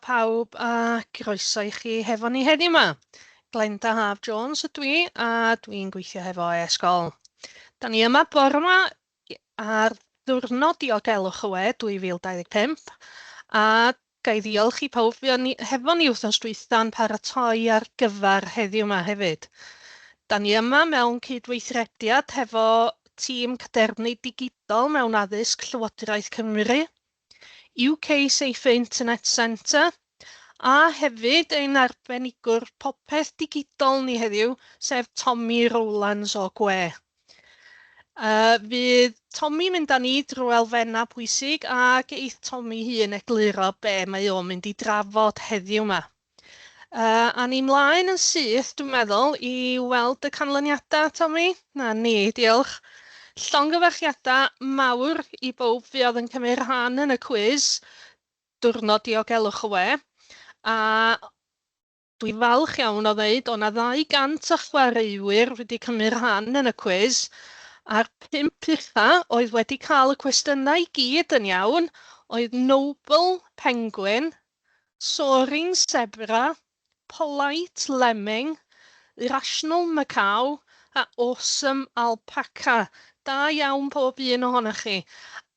Pawb a croeso i chi hefo ni heddiw 'ma. Glenda Haf Jones ydw i a dwi'n gweithio hefo e-sgol. Da ni yma bore 'ma ar ddiwrnod diogelwch y we 2025 a ga i ddiolch i pawb fuon ni hefo ni wythnos dwytha'n paratoi ar gyfer heddiw 'ma hefyd. Da ni yma mewn cydweithrediad hefo tîm Cadernid Digidol mewn Addysg Llywodraeth Cymru, UK Safer Internet Centre, a hefyd ein arbenigwr popeth digidol ni heddiw, sef Tommy Rowlands o Gwe. Fydd Tommy mynd â ni drwy elfennau pwysig a geith Tommy hun egluro be mae o'n mynd i drafod heddiw 'ma. A ni mlaen yn syth, dwi'n meddwl, i weld y canlyniadau, Tommy. Na ni, diolch. Llongyfarchiadau mawr i bawb fuodd yn cymryd rhan yn y cwis Diwrnod Diogelwch y We. A dwi falch iawn o ddeud o' 'na 200 o chwaraewyr wedi cymryd rhan yn y cwis, a'r pump ucha oedd wedi cael y cwestiynau i gyd yn iawn oedd Noble Penguin, Soaring Zebra, Polite Lemming, Irrational Macaw a Awesome Alpaca. Da iawn pob un ohonoch chi.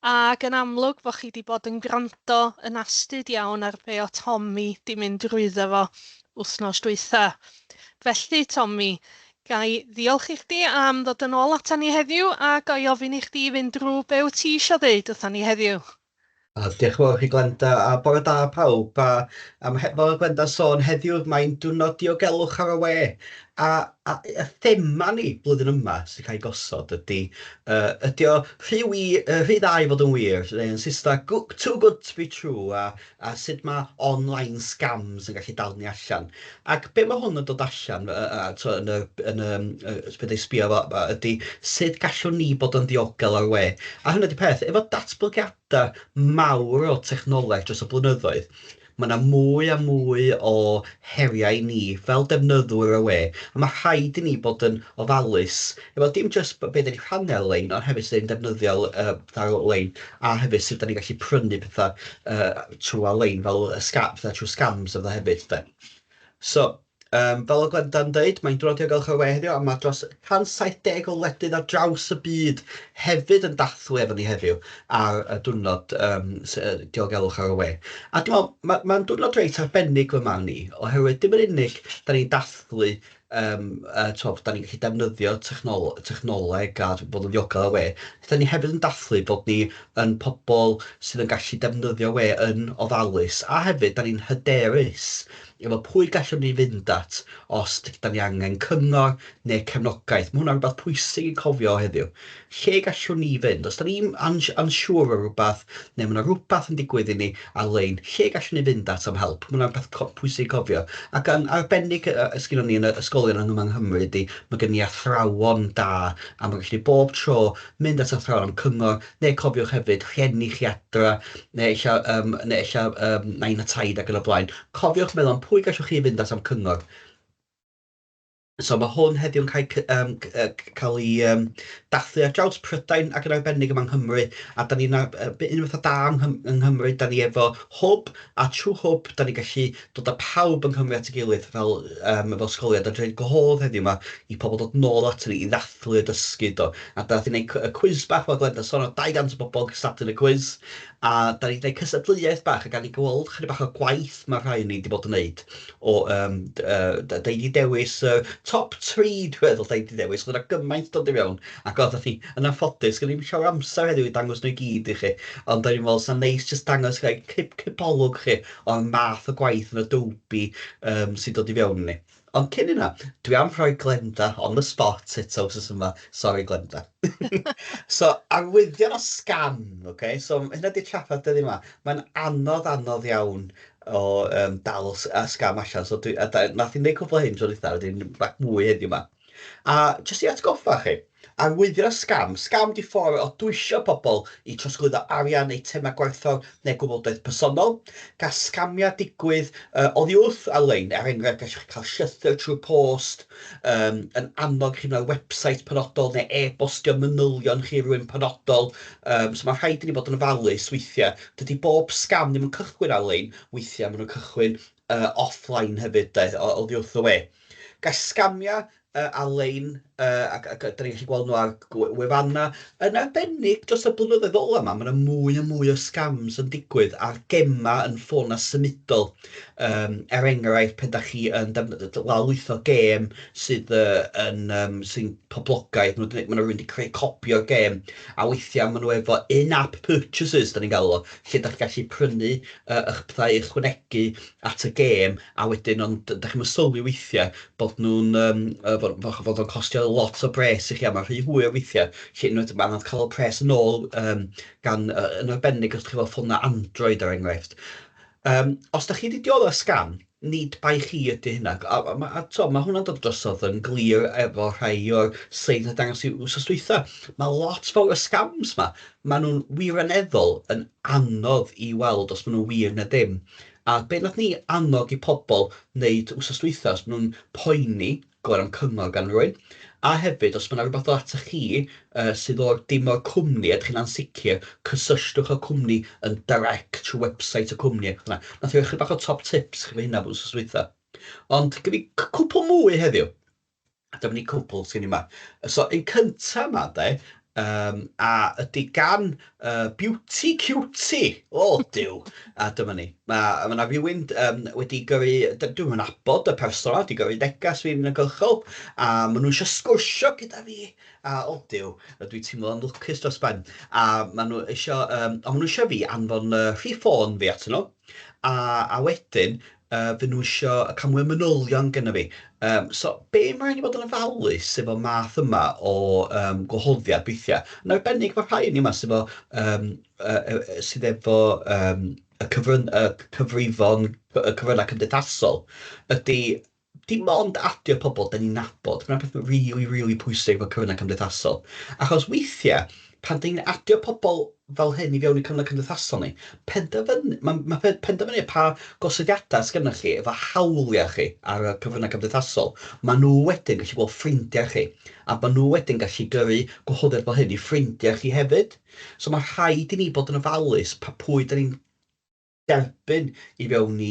Ac yn amlwg bod chi wedi bod yn gwrando yn astud iawn ar be o Tommy 'di mynd drwyddo fo wythnos dwytha. Felly, Tommy, ga i ddiolch i chdi am ddod yn ôl atan ni heddiw a ga i ofyn i chdi fynd drwy be wyt ti isio ddeud wrthan ni heddiw? A diolch yn fawr chi Glenda, a bore da pawb. A fel oedd Glenda'n sôn, heddiw mae'n diwrnod diogelwch ar y we. A y thema ni blwyddyn yma sy'n cael ei gosod ydy, ydy o rhy, wi, rhy dda i fod yn wir, neu yn Saesneg, too good to be true, a sut mae online scams yn gallu dal ni allan. Ac be mae hwn yn dod allan yn y, yn y, beth ei sbio fo, ydy sut gallwn ni bod yn ddiogel ar y we. A hynny ydy peth, efo datblygiadau mawr o technoleg dros y blynyddoedd, mae yna mwy a mwy o heriau i ni fel defnyddwyr y we, a mae rhaid i ni bod yn ofalus efo dim jyst be dan ni'n rhannu ar-lein, ond hefyd sut dan ni'n defnyddio pethau ar-lein, a hefyd sut dan ni'n gallu prynu pethau trwy ar-lein, fel y pethau trwy scams a pethau hefyd, de. So, fel oedd Glenda'n dweud, mae'n diwrnod diogelwch ar y we heddiw, a mae dros 170 o wledydd ar draws y byd hefyd yn dathlu efo ni heddiw ar y diwrnod diogelwch ar y we. A dwi'n meddwl, mae'n diwrnod reit arbennig fy marn i, oherwydd dim yn unig da ni'n dathlu, t'wod, da ni'n gallu defnyddio technoleg a bod yn ddiogel ar y we, da ni hefyd yn dathlu bod ni yn pobl sydd yn gallu defnyddio we yn ofalus, a hefyd da ni'n hyderus efo pwy gallwn ni fynd at os da ni angen cyngor neu cefnogaeth. Mae hwnna'n rhywbeth pwysig i cofio heddiw. Lle gallwn ni fynd? Os da ni'n ansiŵr o rhywbeth, neu mae yna rhywbeth yn digwydd i ni ar-lein, lle gallwn ni fynd at am help? Mae hwnna'n beth pwysig i cofio. Ac yn arbennig, sgynnon ni yn y ysgolion yma yng Nghymru ydy, mae gen ni athrawon da, a mae'n gallu bob tro mynd at athrawon am cyngor, neu cofiwch hefyd rhieni chi adra, neu ella, neu ella nain a taid ac yn y blaen. Cofiwch meddwl am pwy gallwch chi fynd at am cyngor. So mae hwn heddiw yn cael cael ei dathlu ar draws Prydain ac yn arbennig yma yng Nghymru. A da ni'n un fatha da yng Nghymru, da ni efo hwb, a trwy hwb da ni'n gallu dod â pawb yng Nghymru at ei gilydd fel ysgolion. Da ni'n rhoi gwahodd heddiw yma i pobl dod nôl ato ni i ddathlu y dysgu do. A da ni'n gwneud y cwis bach fel Glenda sôn, oedd 200 o bobl yn cystadlu yn y cwis. A da ni'n gwneud cystadleuaeth bach a gawn ni gweld chydig bach o gwaith mae rhai ni wedi bod yn wneud. O, da ni 'di dewis y top 3, dwi'n meddwl, da ni 'di dewis. Oedd yna gymaint dod i mewn, ac oeddech chi, yn anffodus, gen i'm llawer amser heddiw i dangos nhw i gyd i chi. Ond da ni'n meddwl, sa'n neis jyst dangos rhai cipolwg chi o'r math o gwaith yn Adobe sy'n dod i fewn i ni. Ond cyn hynna, dwi am rhoi Glenda on the spot eto wythnos yma. Sorry, Glenda. So, arwyddion o scam, ocê? So, hynna 'di'r trafferth dyddiau yma. Mae'n anodd, anodd iawn o dal scam allan. So, dwi, a da, nath i wneud cwpl o hyn tro dwytha, wedyn bach mwy heddiw yma. A jyst i atgoffa chi, Arwyddion sgam, sgam 'di ffordd o dwysio pobl i trosglwyddo arian, eitemau gwerthfawr neu gwybodaeth personol. Gall sgamiau digwydd oddi wrth ar-lein, er enghraifft, gallwch chi cael llythyr trwy'r post, yn annog chi mewn website penodol neu e-bostio manylion chi rywun penodol. So mae rhaid i ni bod yn ofalus weithiau. Dydy bob sgam ddim yn cychwyn ar-lein, weithiau maen nhw'n cychwyn offline hefyd, de, oddi wrth y we. Gall sgamiau ar-lein, ac dan ni'n gallu gweld nhw ar wefannau, yn arbennig dros y blynyddoedd ola 'ma, ma' 'na mwy a mwy o scams yn digwydd ar gemau yn ffonau symudol. Er enghraifft, pan dach chi yn lawrlwytho gêm sydd yn sy'n poblogaidd, ma' 'na rywun 'di creu copi o'r gêm, a weithiau maen nhw efo in-app purchases, dan ni'n galw o, lle dach chi'n gallu prynu eich pethau ychwanegu at y gêm, a wedyn, ond dach chi'm yn sylwi weithiau bod nhw'n fod o'n costio lot o bres i chi, a mae'n rhy hwyr weithiau, lle unwaith mae'n anodd cael y pres yn ôl, gan, yn arbennig os dach chi efo ffonau Android, er enghraifft. Os dach chi wedi dioddef scam, nid bai chi ydy hynna. A t'o, ma' hwnna'n dod drosodd yn glir efo rhai o'r sleids a dangos i wsos dwytha. Mae lot fawr o scams 'ma, maen nhw'n wirioneddol yn anodd i weld os maen nhw'n wir neu ddim. A be wnaeth ni annog i pobl wneud wsos dwytha, os maen nhw'n poeni, gofyn am cyngor gan rywun, a hefyd os mae 'na rywbeth dod atoch chi sydd o'r dim o'r cwmni a dach chi'n ansicr, cysylltwch â'r cwmni yn direct trwy website y cwmni ac yna. Nath i roi chydig bach o top tips chi fo hynna wsos dwytha. Ond gen i cwpl mwy heddiw. A dyma ni cwpl sy'n yma. So, un cynta yma, de, a ydy gan Beauty Cutie. O, Duw! A dyma ni. Mae 'na rywun wedi gyrru, dwi'm yn nabod y person 'ma, wedi gyrru negas fi'n uniongyrchol, a maen nhw eisiau sgwrsio gyda fi. A, o Duw, dwi'n teimlo'n lwcus dros ben. A maen nhw eisiau, ond maen nhw eisiau fi anfon rhif ffôn fi atyn nhw, a wedyn fy nhw isio cael mwy o manylion gynna fi. So be mae rhaid i fod yn ofalus efo math yma o gwahoddiad weithiau, yn arbennig efo rhai ni yma sydd efo, sydd efo y cyfryn, y cyfrifon, y cyfryngau cymdeithasol, ydy dim ond adio pobl dan ni'n nabod. Mae'n peth rili, rili pwysig efo cyfryngau cymdeithasol. Achos weithiau, pan dan ni'n adio pobl fel hyn i fewn i cyfryngau cymdeithasol ni, penderfynu, ma' penderfynu pa gosodiadau sgynnoch chi efo hawliau chi ar y cyfryngau cymdeithasol, maen nhw wedyn gallu gweld ffrindiau chi, a maen nhw wedyn gallu gyrru gwahoddiad fel hyn i ffrindiau chi hefyd. So mae rhaid i ni bod yn ofalus pa pwy dan ni'n derbyn i fewn i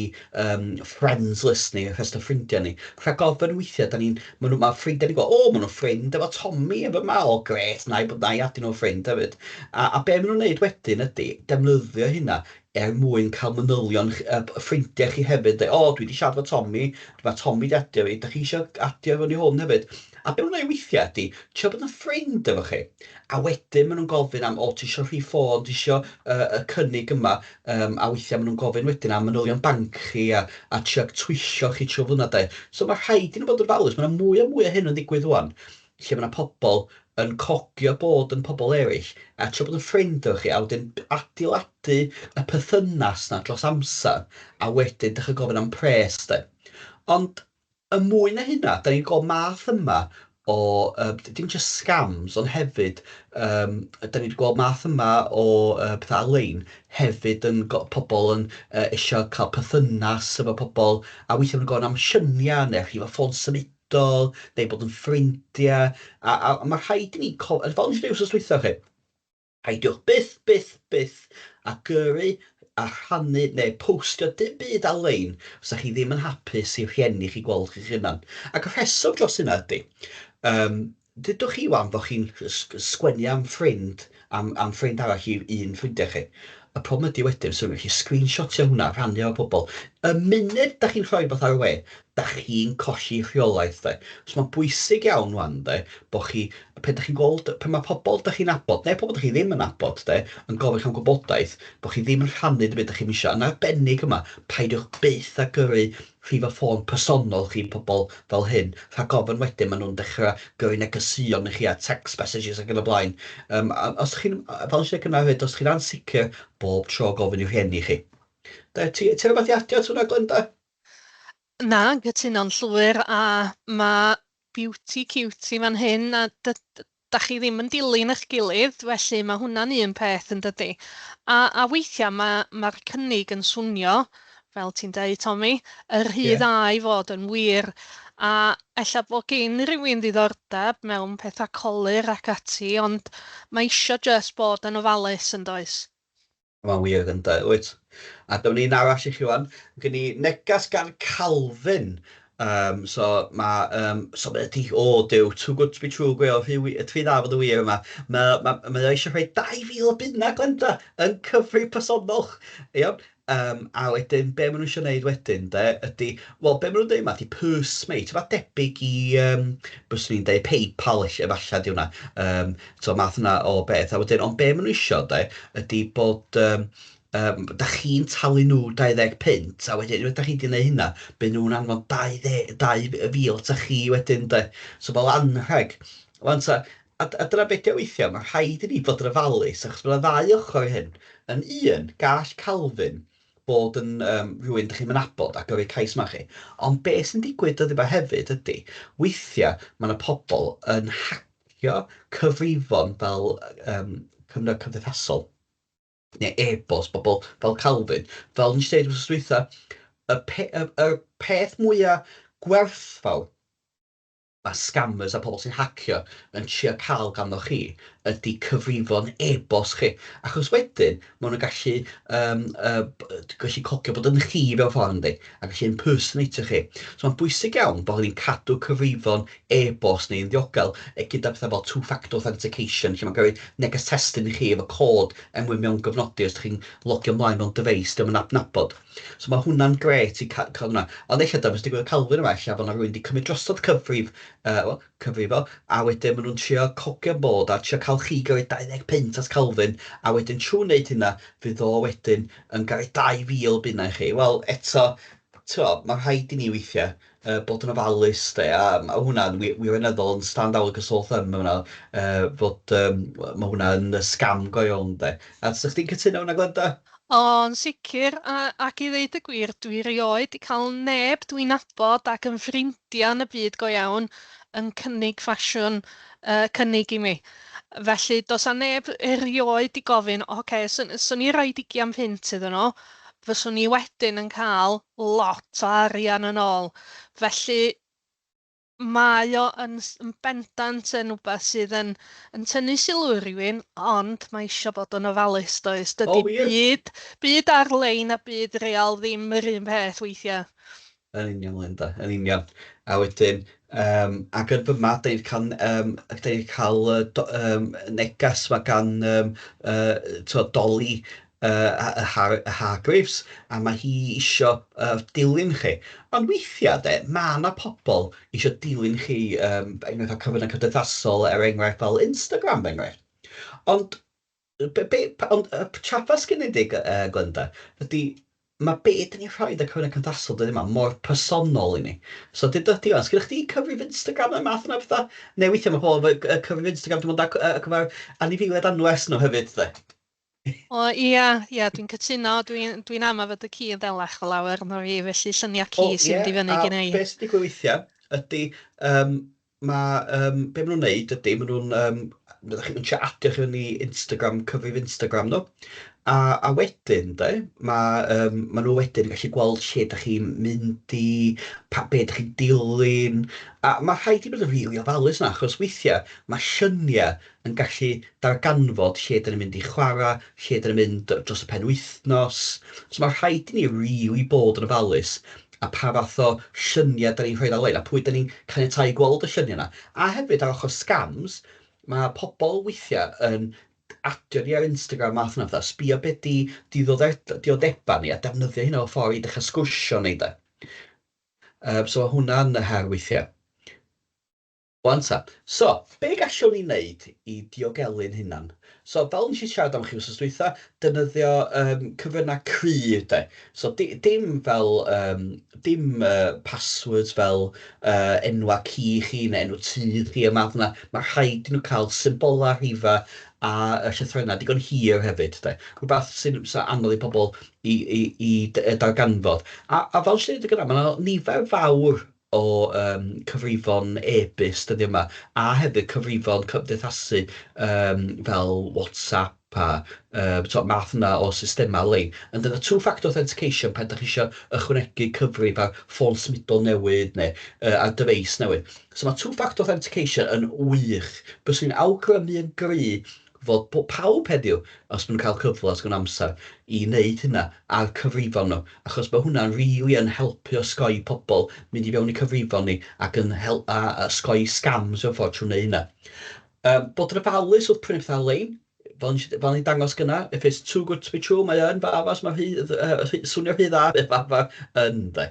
friends list ni, rhestr ffrindiau ni. Rhag ofn weithiau, da ni'n, ma' nhw, ma' ffrindiau ni'n gweld, "O, maen nhw'n ffrind efo Tommy efo yma, o grêt, na i, na i adio nhw'n ffrind hefyd." A be maen nhw'n neud wedyn ydy defnyddio hynna er mwyn cael manylion ffrindiau chi hefyd. Deu, "O, dwi wedi siarad efo Tommy, mae Tommy wedi adio fi, da chi eisiau adio fewn i hwn hefyd?" A be maen nhw'n neud weithiau ydy trio bod yn ffrind efo chi. A wedyn maen nhw'n gofyn am, "O, ti isio rhif ffôn, ti isio y cynnig yma?" A weithiau maen nhw'n gofyn wedyn am manylion banc chi a trio twyllo chi trwy hwnna, de. So mae rhaid i ni fod yn ofalus. Mae 'na mwy a mwy o hyn yn digwydd ŵan, lle mae 'na pobl yn cogio bod yn pobl eraill a trio bod yn ffrind efo chi, a wedyn adeiladu y perthynas 'na dros amser, a wedyn dechrau gofyn am pres, de. Ond y mwy na hynna, dan ni'n gweld math yma o dim jyst scams, ond hefyd dan ni 'di gweld math yma o pethau ar-lein hefyd yn pobl yn isio cael perthynas efo pobl, a weithiau maen nhw'n gofyn am lluniau neu rhif o ffôn symudol, neu bod yn ffrindiau, a ma' rhaid i ni fel wnes i ddeud wsos dwytha chi, peidiwch byth, byth, byth a gyrru a rhannu neu postio dim byd ar-lein os dach chi ddim yn hapus i rhieni chi gweld chi'ch hunan. Ac y rheswm dros hynna ydy, dudwch chi wan bod chi'n sgwennu am ffrind, am ffrind arall i un ffrindiau chi. Y problem ydy wedyn, so chi screenshotio hwnna, rhannu efo pobl. Y munud dach chi'n rhoi rhywbeth ar y we, dach chi'n colli rheolaeth, de. So mae'n bwysig iawn wan, de, bod chi, pan dach chi'n gweld, pan mae pobl dach chi'n nabod, neu pobl dach chi ddim yn nabod, de, yn gofyn chi am gwybodaeth, bod chi ddim yn rhannu dim byd dach chi'm isio. Yn arbennig yma, peidiwch byth â gyrru rhif o ffôn personol chi i pobl fel hyn, rhag ofn wedyn maen nhw'n dechrau gyrru negeseuon i chi a text messages ac yn y blaen. A os chi'n, fel nes i ddweud gynna hefyd, os chi'n ansicr, bob tro gofyn i'w rhieni chi. De, ti rhywbeth i adio at hwnna, Glenda? Na, cytuno'n llwyr, a mae Beauty Cutie fan hyn, a Da chi ddim yn dilyn eich gilydd, felly mae hwnna'n un peth yn dydy. A weithiau mae'r cynnig yn swnio, fel ti'n deud, Tommy, y rhy dda i fod yn wir. A ella bod gen rhywun ddiddordeb mewn pethau colur ac ati, ond mae isio jyst bod yn ofalus yn does? Mae'n wir yn de, wyt. A dyma ni'n arall i chi wan. Gen i negas gan Calvin. So mae, so mae ydi, o Duw, too good to be true, gweld, rhy rhy dda fod y wir yma. Mae o eisiau rhoi 2,000 o bunna, Glenda, yn cyfri personol. Iawn? A wedyn, be maen nhw eisiau gwneud wedyn, de, ydy, wel, be maen nhw'n dweud yma ydy purse mate, fath debyg i, byswn i'n deud PayPal, efallai di hwnna, so math yna o beth. A wedyn, ond be maen nhw eisiau, de, ydy bod, da chi'n talu nhw 20 punt, a wedyn, unwaith da chi 'di gwneud hynna, byd nhw'n anfon 22,000 ata chi wedyn, de. So fel anrheg. Wan ta, a dyna beth yw weithiau, mae rhaid i ni fod yn ofalus, achos mae yna ddau ochr i hyn. Yn un, gall Calvin bod yn rhywun dych chi'n nabod a gyrru cais yma chi. Ond be sy'n digwydd dyddiau yma hefyd ydy, weithiau mae yna pobl yn hacio cyfrifon fel cyfnod cymdeithasol neu e-bost bobl fel Calvin. Fel nes i dweud wrth dwytha, y peth mwyaf gwerthfawr mae scammers a pobl sy'n hacio yn trio cael ganddo chi ydy cyfrifon e-bost chi. Achos wedyn, maen nhw'n gallu cogio bod yn chi mewn ffordd, yndi, a gallu impersonatio chi. So mae'n bwysig iawn bod ni'n cadw cyfrifon e-bost ni'n ddiogel, gyda pethau fel two-factor authentication, lle mae'n gyrru neges testun i chi efo cod er mwyn mewn gyfnodi os ydych chi'n logio ymlaen mewn dyfeis, diolch yn adnabod. So mae hwnna'n grêt i cael hwnna. Ond ella dyma sy'n digwydd Calvin yma, ella bod 'na rywun wedi cymryd drosodd cyfrif, wel, cyfrif o, a wedyn maen nhw'n trio cogio bod a trio cael chi gyrru 20 punt at Calvin, a wedyn trwy wneud hynna, fydd o wedyn yn gyrru 2,000 bunna i chi. Wel, eto, t'mo, mae rhaid i ni weithiau bod yn ofalus, de, a ma' hwnna'n wirioneddol yn stand out like a sore thumb hwnna, fod ma' hwnna'n scam go iawn, de. A 'sach chdi'n cytuno hwnna, Glenda? O, yn sicr, ac i ddeud y gwir, dwi erioed 'di cael neb dwi'n nabod ac yn ffrindiau yn y byd go iawn yn cynnig ffasiwn cynnig i mi. Felly, does 'na neb erioed 'di gofyn, "Ocê, 'swn i roid 20 punt iddyn nhw, fyswn i wedyn yn cael lot o arian yn ôl." Felly, mae o yn bendant yn wbath sydd yn tynnu sylw i rywun, ond mae isio bod yn ofalus, does? Dydy byd ar-lein a byd real ddim yr un peth weithiau. Yn union, Linda, yn union. A wedyn, ac yn fyma, da ni'n cael, da ni'n cael negas ma gan Dolly Hargreaves, a mae hi isio dilyn chi. Ond weithiau, de, mae yna pobl isio dilyn chi, enghraifft o cyfryngau cymdeithasol, er enghraifft fel Instagram, er enghraifft. Ond, be, ond y trafferth sgen i, Glenda, ydy mae be dyn ni'n rhoi y cyfryngau cymdeithasol dyddiau yma mor personol i ni. So dyd di, sgynnych chdi cyfrif Instagram neu math yna o bethau? Neu weithiau mae pobl efo cyfrif Instagram dim ond ar gyfer anifeiliaid anwes nhw hefyd, de. O ia, dwi'n cytuno. Dwi'n ama fod y ci yn ddelach o lawer na fi, felly lluniau ci sy'n mynd i fyny a gen i. Beth sy'n digwydd weithiau ydy, be maen nhw'n neud ydy, maen nhw'n, maen nhw'n trio adio chi fyny Instagram, cyfrif Instagram nhw. A wedyn, de, ma nhw wedyn yn gallu gweld lle dach chi'n mynd i, be dach chi'n dilyn. A mae rhaid i bod yn rili ofalus yna, achos weithiau mae lluniau yn gallu darganfod lle dyn ni'n mynd i chwarae, lle dyn ni'n mynd dros y penwythnos. So mae rhaid i ni rili bod yn ofalus a pa fath o lluniau da ni'n rhoi ar-lein a pwy da ni'n caniatáu gweld y lluniau yna. A hefyd ar ochr scams, mae pobl weithiau yn adio ni ar Instagram math yna, fatha, sbio be di diddordeba ni a defnyddio hynna o ffordd i dechrau sgwrsio ni, de. So mae hwnna'n her weithiau. Wan ta, so, be gallwn ni wneud i diogelu'n hunan? So, fel nes i siarad am chi wrth dwytha, defnyddio cyfryngau cryf, de. So, dim fel, dim passwords fel enwa ci chi neu enw tŷ chi y math yna. Mae rhaid i nhw cael symbolau, rhifa a llythrennau digon hir hefyd, de. Rhywbeth sy'n anodd i pobl i darganfod. A fel sy'n dweud gyda, mae yna nifer fawr o cyfrifon e-byst dyddiau yma, a hefyd cyfrifon cymdeithasu fel WhatsApp a t'o' math yna o systemau ar-lein. Yn dyna two-factor authentication pan dach chi isio ychwanegu cyfrif ar ffôn symudol newydd neu ar dyfeis newydd. So ma' two-factor authentication yn wych. Byswn i'n awgrymu yn gry fod pawb heddiw, os maen nhw'n cael cyfle, os gen amser, i wneud hynna ar cyfrifon nhw, achos mae hwnna'n rili yn helpu osgoi pobl mynd i fewn i cyfrifon ni ac yn a osgoi scams mewn ffordd trwy wneud hynna. Bod yn ofalus wrth prynu pethau ar-lein, fel ni'n dangos gynna, if it's too good to be true, mae yn fafas, mae swnio rhy dda, mae fafas yn, de.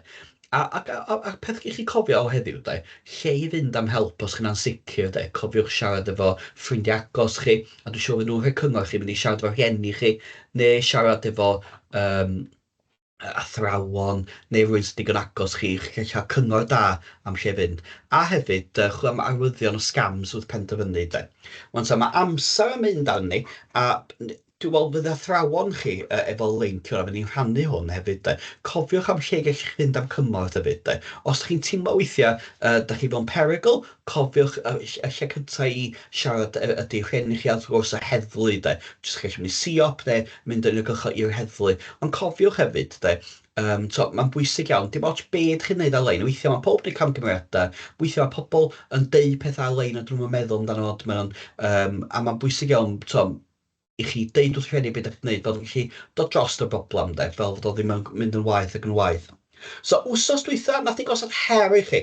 A peth i chi cofio o heddiw, de, lle i fynd am help os chi'n ansicr, de, cofiwch siarad efo ffrindiau agos chi, a dwi'n siŵr fydden nhw'n rhoi cyngor chi, mynd i siarad efo rhieni chi, neu siarad efo athrawon, neu rywun sydd digon agos chi, i chi cael cyngor da am lle fynd. A hefyd, chwilio am arwyddion o scams wrth penderfynu, de. Wan ta, mae amser yn mynd arni, a dwi'n meddwl fydd athrawon chi efo link yna, fydd ni'n rhannu hwn hefyd, de. Cofiwch am lle gallwch chi fynd am cymorth hefyd, de. Os chi'n teimlo weithiau da chi mewn perygl, cofiwch y lle cyntaf i siarad ydy rhieni chi, wrth gwrs, y heddlu, de. Jyst chi gallu mynd i CEOP neu mynd yn uniongyrchol i'r heddlu. Ond cofiwch hefyd, de, so, mae'n bwysig iawn, dim ots be ydych chi'n neud ar-lein, weithiau mae pob yn camgymeriadau, weithiau mae pobl yn deud pethau ar-lein a dyn nhw'n meddwl amdano fo, a mae'n bwysig iawn, so, i chi deud wrth rhieni beth ydych chi'n gwneud, fel chi dod dros y broblem, de, fel fod o ddim yn mynd yn waeth ac yn waeth. So, wsos dwytha, nath ni gosod her i chi,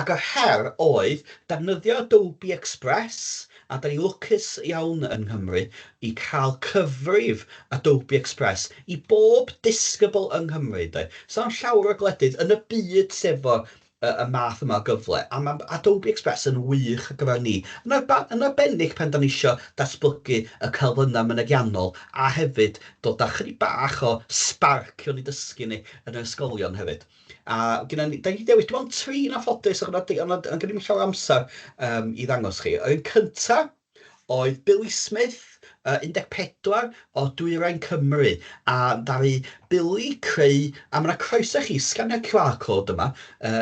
ac yr her oedd defnyddio Adobe Express, a da ni lwcus iawn yng Nghymru i cael cyfrif Adobe Express i bob disgybl yng Nghymru. De. So, am llawer o gwledydd yn y byd sefo y math yma o gyfle, a mae Adobe Express yn wych ar gyfer ni, yn arbennig pan da ni isio datblygu y celfynnau mynegiannol a hefyd dod â chydig bach o spark o'n i dysgu ni yn yr ysgolion hefyd. A gyda ni, da ni wedi dewis, dim ond tri yn anffodus, ond gyda ni'n llawer amser i ddangos chi. Yr un cynta oedd Billy Smith, 14 o Dwyrain Cymru, a ddaru Billy creu, a ma' 'na croeso i chi sganio QR code yma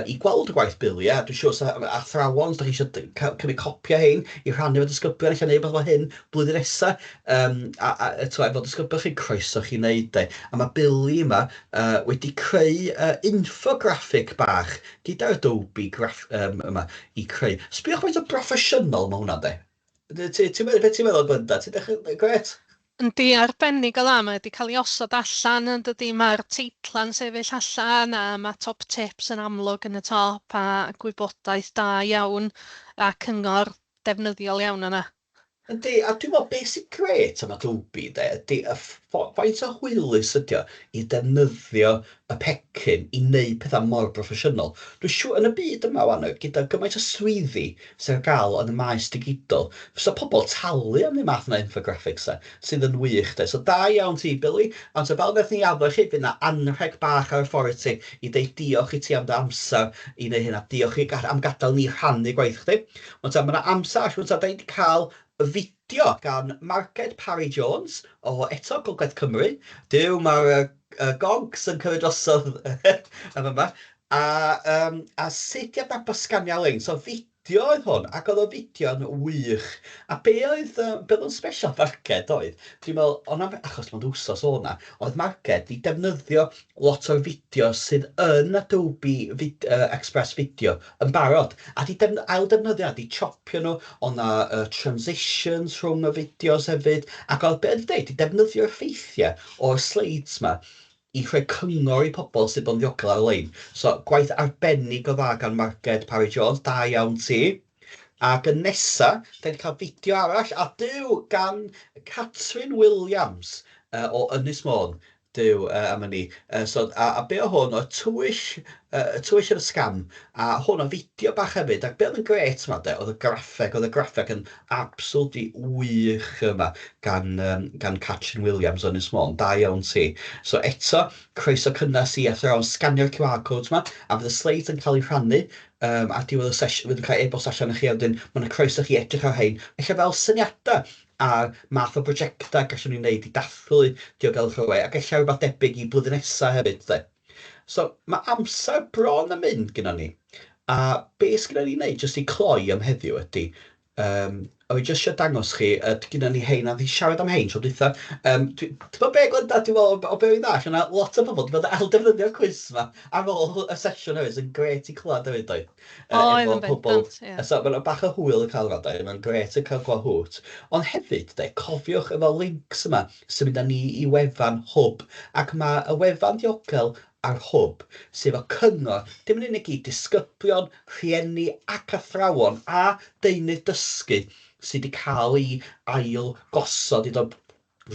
i gweld y gwaith Billy, a dwi'n siŵr sa athrawon, os da chi eisiau cymryd copia hein i rhannu efo disgyblion, ella neud rhywbeth fel hyn blwyddyn nesa, a eto efo disgyblion chi, croeso chi wneud de. A mae Billy yma wedi creu infographic bach gyda'r Adobe yma i creu. Sbïwch faint o broffesiynol mae hwnna de. Be ti'n meddwl, Glenda? Ti'n dechrau gret? Yndi, arbennig o dda. Mae wedi cael ei osod allan yn dydy. Mae'r teitla'n sefyll allan a mae top tips yn amlwg yn y top a gwybodaeth da iawn a cyngor defnyddiol iawn yna. Yndi, a dwi'n meddwl beth sy'n grêt am Adobe, de, ydy y faint o hwylus ydy o i defnyddio y pecyn i wneud pethau mor broffesiynol. Dwi'n siŵr yn y byd yma wan, gyda gymaint o swyddi sydd ar gael yn y maes digidol, fysa pobl talu am y math yna infographics e, sydd yn wych. De. So da iawn ti, Billy. Ond so fel wnaeth ni addo chi, fydd yna anrheg bach ar y ffordd i ti i deud diolch i ti am dy amser i wneud hynna. Diolch i am gadael ni rhannu gwaith chdi. Ond ta, mae yna amser, ond ta, da ni wedi cael y fideo gan Marged Parry Jones o eto Gogledd Cymru. Duw, mae'r gogs yn cymryd drosodd yn yma. A sut i adnabod sgamiau ar-lein. So fideo oedd hwn, ac oedd o fideo'n wych. A be oedd o'n special Marged oedd, dwi'n meddwl, ond am, achos mae'n wsos o hwnna, oedd Marged i defnyddio lot o'r fideo sydd yn Adobe Express Video yn barod, a di ail defnyddio, a di chopio nhw, oedd 'na transitions rhwng y fideos hefyd, ac oedd be oedd dweud, di defnyddio'r ffeithiau o'r slides ma i rhoi cyngor i pobl sydd bod yn ddiogel ar-lein. So, gwaith arbennig o dda gan Marged Parry Jones, da iawn ti. Ac yn nesa, da ni'n cael fideo arall, a duw, gan Catrin Williams o Ynys Môn. Duw, am ynni. So, a be o hwn, o twyll, twyll yn y scam, a hwn o fideo bach hefyd, ac be oedd yn grêt yma, de, oedd y graffeg yn absolutely wych yma gan Catrin Williams o Ynys Môn, da iawn ti. So eto, croeso cynnes i athrawon sganio'r QR codes yma, a fydd y slides yn cael ei rhannu ar diwedd y sesiwn, fydd yn cael e-bost allan i chi, a wedyn ma' 'na croeso chi edrych ar rhein, ella fel syniadau a'r math o brosiectau gallwn ni wneud i dathlu diogelwch y we, ac ella rhywbeth debyg i blwyddyn nesaf hefyd. De. So mae amser bron yn mynd gyda ni. A be sgynnon ni wneud, jyst i cloi am heddiw ydy, o'n i jyst eisiau dangos chi, gynnon ni hein, a ni siarad am hein tro dwytha. Ti'n gwybod be, Glenda, dwi'n meddwl, o be fi'n ddall, yna lot o bobl wedi bod yn ailddefnyddio'r cwis yma ar ôl y sesiwn hefyd, sy'n grêt i clywed hefyd, doedd? Oedd efo yn pobl. bendant, ie. So mae'n bach o hwyl yn cael rhandau, mae'n grêt yn cael gweld hwt. Ond hefyd, de, cofiwch efo links yma sy'n mynd â ni i wefan Hwb, ac mae y wefan diogel ar Hwb, sef y cyngor, dim yn unig i disgyblion, rhieni ac athrawon a deunydd dysgu sydd wedi cael ei ail gosod i ddod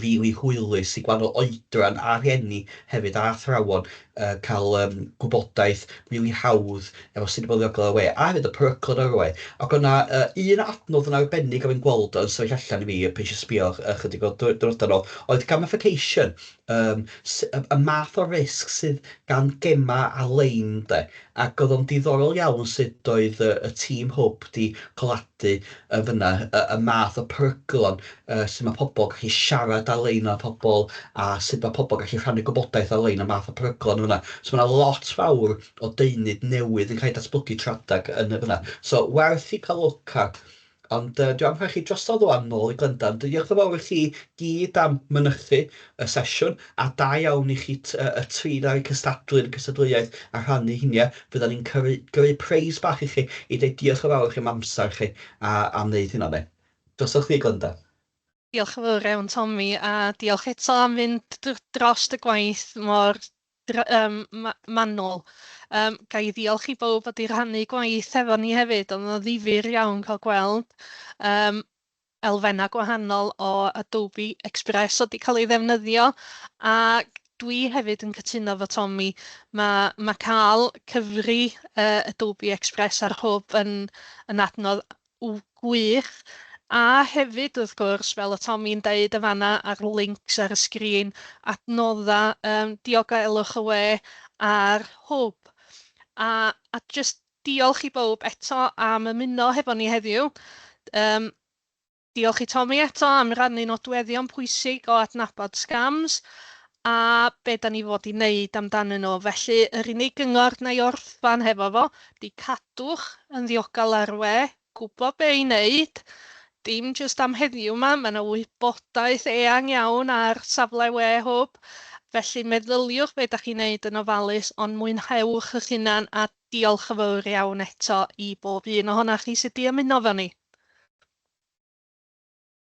rili hwylus i gwahanol oedran a rhieni hefyd a athrawon cael gwybodaeth rili hawdd efo sut i bod yn ddiogel ar y we, a hefyd y peryglon ar y we. Ac o'na un adnodd yn arbennig o'n i'n gweld yn sefyll allan i fi, pe eisiau sbio ychydig o diwrnodau nôl, oedd gamification, y math o risg sydd gan gema ar-lein, de. Ac oedd o'n diddorol iawn sut oedd y tîm Hwb 'di coladu yn fan'na y math o peryglon sut mae pobl gallu siarad ar-lein â pobl a sut mae pobl gallu rhannu gwybodaeth ar-lein, y math o peryglon yn fan'na. So mae 'na lot fawr o deunydd newydd yn cael ei datblygu tradag yn y fan'na. So werth i cael look ar. Ond dwi am rhoi chi drosodd ŵan nôl i Glenda. Ond diolch yn fawr i chi gyd am mynychu y sesiwn, a da iawn i chi y tri 'na i cystadlu yn y cystadleuaeth a rhannu hynny. Fyddan ni'n gyrru preis bach i chi i ddeud diolch yn fawr i chi am amser chi a am wneud hynna. Ne. Drosodd chdi, Glenda. Diolch yn fawr iawn, Tommy, a diolch eto am fynd dros y gwaith mor manwl. Ga i ddiolch i bawb wedi rhannu gwaith efo ni hefyd, oedd o'n ddifyr iawn cael gweld elfennau gwahanol o Adobe Express oedd wedi cael ei ddefnyddio, a dwi hefyd yn cytuno efo Tommy, mae cael cyfri Adobe Express ar Hwb yn adnodd gwych, a hefyd wrth gwrs, fel o Tommy'n deud y fanna ar links ar y sgrin, adnoddau diogelwch y we ar Hwb. A jyst diolch i bawb eto am ymuno hefo ni heddiw. Diolch i Tommy eto am rannu nodweddion pwysig o adnabod scams a be da ni fod i wneud amdanyn nhw. Felly, yr unig gyngor na i orffan hefo fo, di cadwch yn ddiogel ar y we, gwybod be i wneud, dim jyst am heddiw yma, mae yna wybodaeth eang iawn ar safle we Hwb. Felly meddyliwch be da chi'n wneud yn ofalus, ond mwynhewch eich hunan a diolch yn fawr iawn eto i bob un ohonoch chi sydd wedi ymuno efo ni.